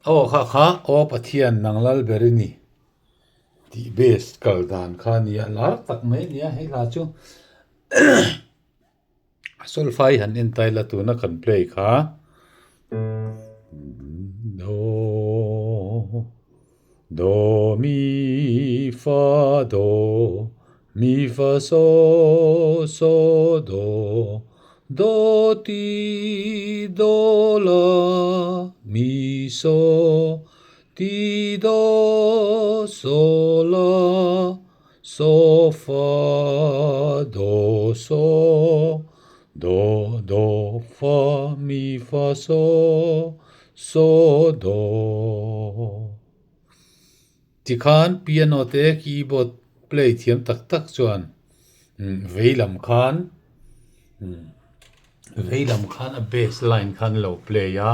Aw kha kha aw Pathian nang lal ber i ni tih base kal dan kha a nia lar tak mai a nia hei hla chu a solfa hi han en ta ila tuna kan play kha do do mi fa do mi fa so so do do ti do la mi so ti do so la So fa do so do do fa mi fa so so do. Tikhan piano te keyboard play thiam tak tak chuan vei lam khan vei lam khan a bass line khan lo play a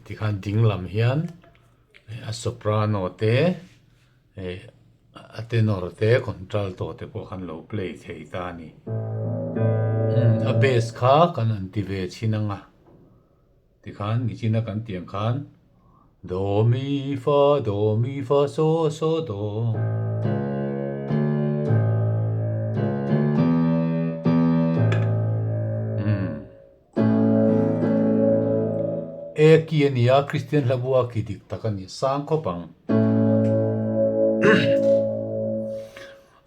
tikhan ding lam hian a soprano te Hei a tenor te contralto te pawh khan lo play thei ta a ni. A bass kha kan han ti ve chhin ang a, tikhan nichina kan tih ang khan do mi fa do mi fa so so do. E ki a ni a, Kristian hlabua ki dik tak a ni sang khawp ang.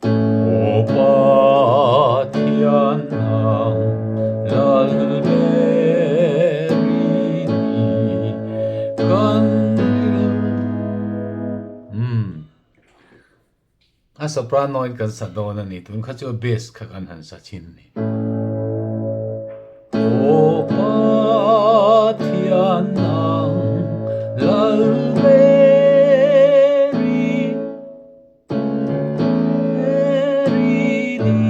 Aw Pathian nang lal ber i ni kan rilru. A soprano in kan sa dawn a ni, tun kha chu a bass kha kan han sa thin a ni. Aw Pathian nang lal ber i ber i ni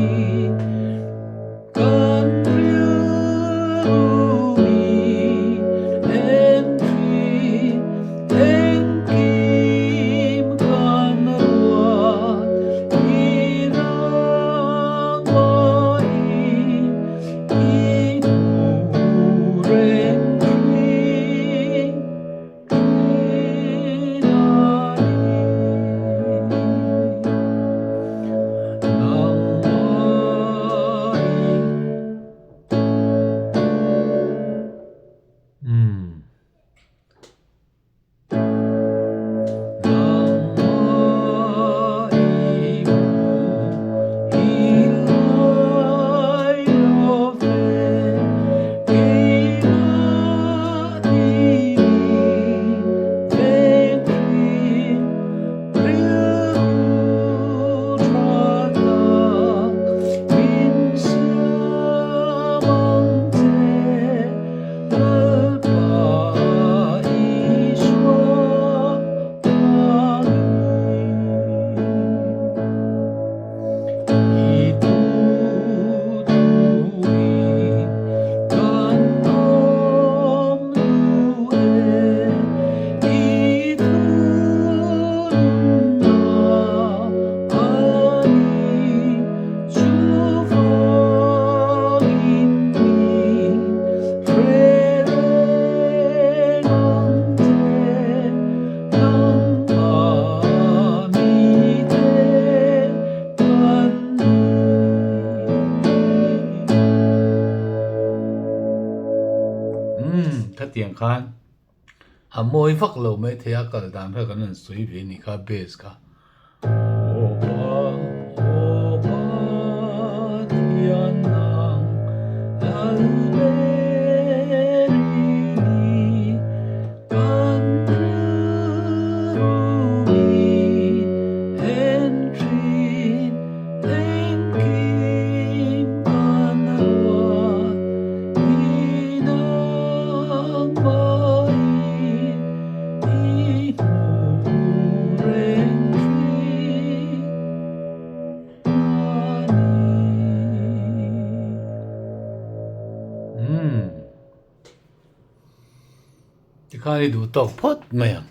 kan rilru mi en thin Engkim kan ruat i nangmah i i hmu reng thin thin a ni. Nangmah i. Umm. Lalpa Isua hmangin i thu thuin kan awm duh e, i thunna a ni chuvangin mi hre reng ang che nangmah mite kan ni. Umm, khatiang khan a mawi vak lo mai thei a, kal dan kha kan han sawi ve ni kha bass kha. I hmu reng thin a ni. Umm. Tikhan i duh tawk phawt mai ang.